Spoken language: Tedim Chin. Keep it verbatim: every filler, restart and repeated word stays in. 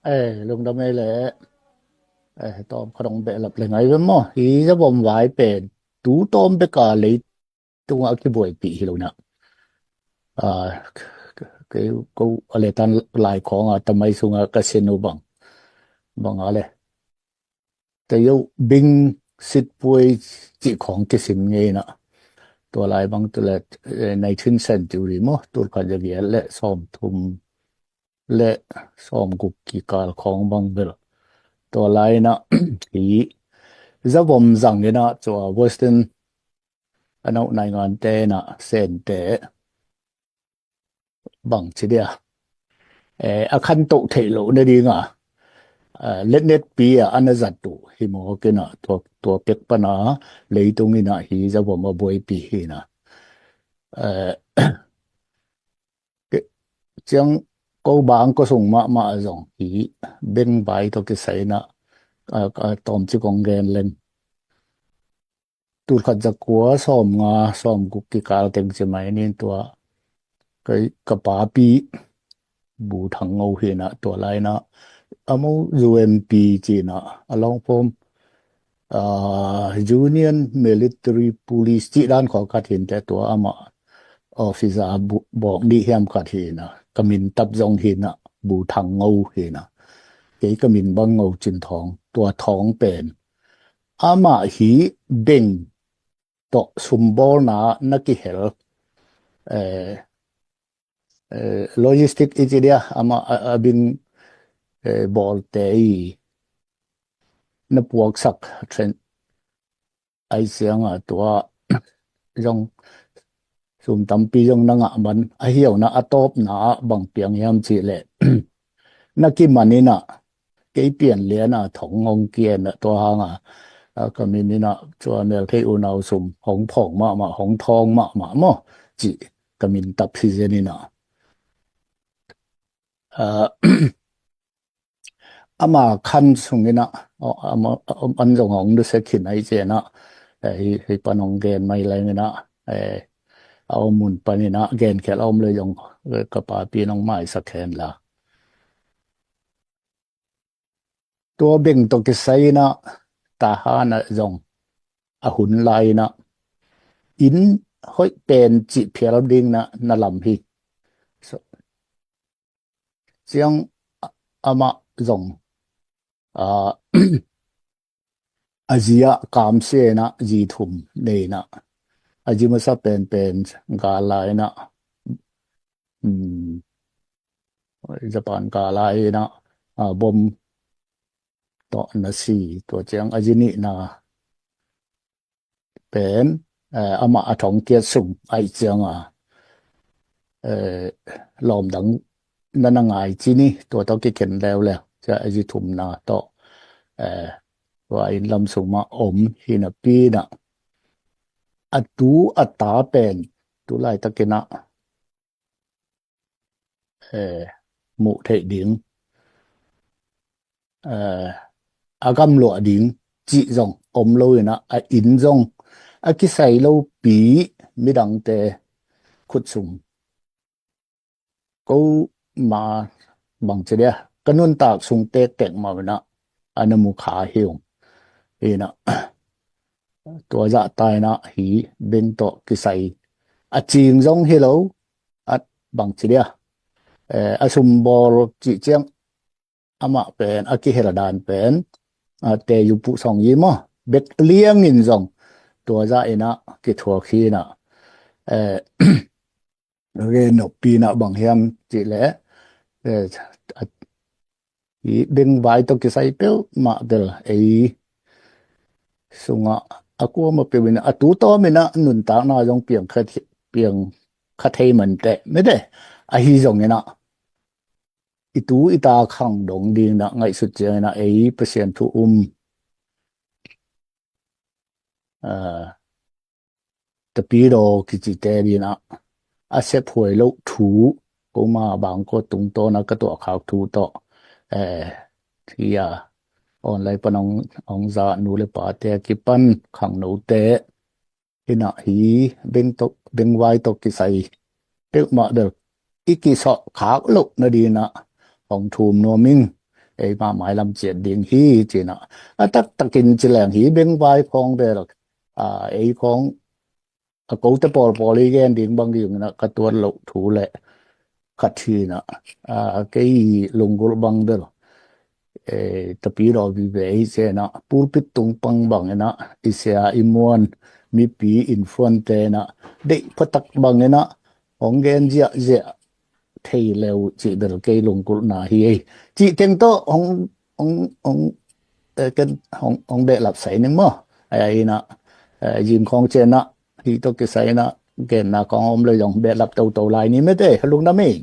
Eh, lungdam ei le. Eh, tawm khat hong behlap le ngai ve maw? Hi zavom vai pen tu tawm beka leitungah a kibuaipih hi lo na. Ah, kei ko a letan lai khawng a tamai sunga ka sin uh bang bang a le, tei uh bing sitpuai cih khawng kisin ngei na. Tua lai bang tu le, eh, nineteen century maw, tul khat za giat le sawm thum le sawm guk kikal khawng bang bel. Tua lai na hi zavom zang ina cua Western a nauh naingante na sente bang ci dia, eh, a khantoh theih loh nadinga, eh, letnetpi a ana zat uh hi mawk ina tua, tua pek pana leitung ina hi zavom a buaipi hi na. Eh, ciang ko bang ko sung mahmah a zong hi beng vai tawh kisai ina, a, a tawmcik kong gen leng. Tul khat za kua sawm nga sawm guk kikal teng ci mai nin tua ka, ka papi Bu Thang Ngo hi na, tua lai na a mo U M P ci na a long form, ah, Union Military Police cih dan khawng khat hi in teh tua amah officer bu-, bawk nih hiam khat hi na, ka min tap zong hi na, Bu Thang Ngo hi na. Kei ka min bang Ngo Cin Thawng, tua Thawng pen amah hi beng tawh sumbawlna na kihel, eh, eh, logistic i ci dia, amah a, a bing, eh, bawlte i na puaksak tren ai sianga tua zong sum tampi zong na ngah man a hiau na a tawpna ah bang piang hiam cih leh na kiman ina kei pian liana thong hong kian a tua hanga, a, ka min ina cua mel thei unau sum hong phawng mahmah, hong thawng mahmah maw cih ka min tap hi zen ina. A, ama khan sung ina, a, ama, a, an zong hong nusia khin ai ciana, eh, hi, hi pan hong gen mai leng ina, eh, a om mun pan ina gen khel a om le zong, eh, ka papi nong maisak hen la. Tua beng tawh kisai ina Tahan ah zong a hun lai ina inn hoih pen cih phial ding na, na lam hi. So, ciang a-, amah zong, ah, a zi ah kamsia ina zi thum nei ina a zi masa penpen gal lai ina, um, Japan gal lai ina, ah, bom tawh na si, tua ciang a zi nihna pen, eh, amah a thong kiat sung ai cianga, eh, lawmdang na na ngai ci ni, tua tawh kikhen leuleu cia a zi thumna tawh, eh, tua inn lam sung mah om hi napi ina a tu a ta pen tu laitak ina, eh, muh theih ding, eh, a gamluah ding cih zong om lo ina a inn zong a kisai lopi midangte khut sung ko ma bang ci dia ka nuntak sung tektek mah ina a na mu kha hi ung. Ina tua zah ta ina hi beng tawh kisai a cing zong hi lo, a bang ci dia, eh, a sumbawl cih ciang amah pen a kihel dan pen, a, te yu puh song yi maw bek liangin zong tua zah ina kithuak hi ina, eh, gen noppi ina bang hiam cih leh, eh, a, hi beng vai tawh kisai peuhmah bel ei sungah a kuamah peuh ina a tu tawm ina nuntakna zong piang kha, piang kha thei man teh mete ahi zong ina i tu i ta khang dong ding ina ngaihsut ciang ina ei Pasian thu um, ah, tapidaw kicite ding ina a sephuai loh thu, ko ma bang ko tungtawn a ka tuah khak thu tawh, eh, hi a online pan hong, hong za nu le pate a kipan khangnote ina hi beng tawh, beng vai tawh kisai peuhmah bel i kisawh khak loh nading ina hong thum nuam ing. eima mailam ciat ding hi, ci-in ah. A taktakin ci leng hih bengvai khawng bel, a, ei khawng a kote pawlpawl i gen ding bang hi zongin ah ka tuat loh thu leh khat hi-in ah, a, kei lunggulh bang bel, e, tapidaw vive hi ci-in ah, pulpit tung pan bangin ah, i sia i muan, mipi innkuante in ah deih phatak bangin ah hong gen ziahziah thei le uh cih bel kei lunggulhna hi ei. Cih teng tawh hong, hong, hong, e, ken hong, hong behlap sai ning maw. Ai, ai in ah, e, zing khawng ciang ah hih tawh kisai in ah genna khawng om leh zong behlap toto lai ni mate, lungdam ei.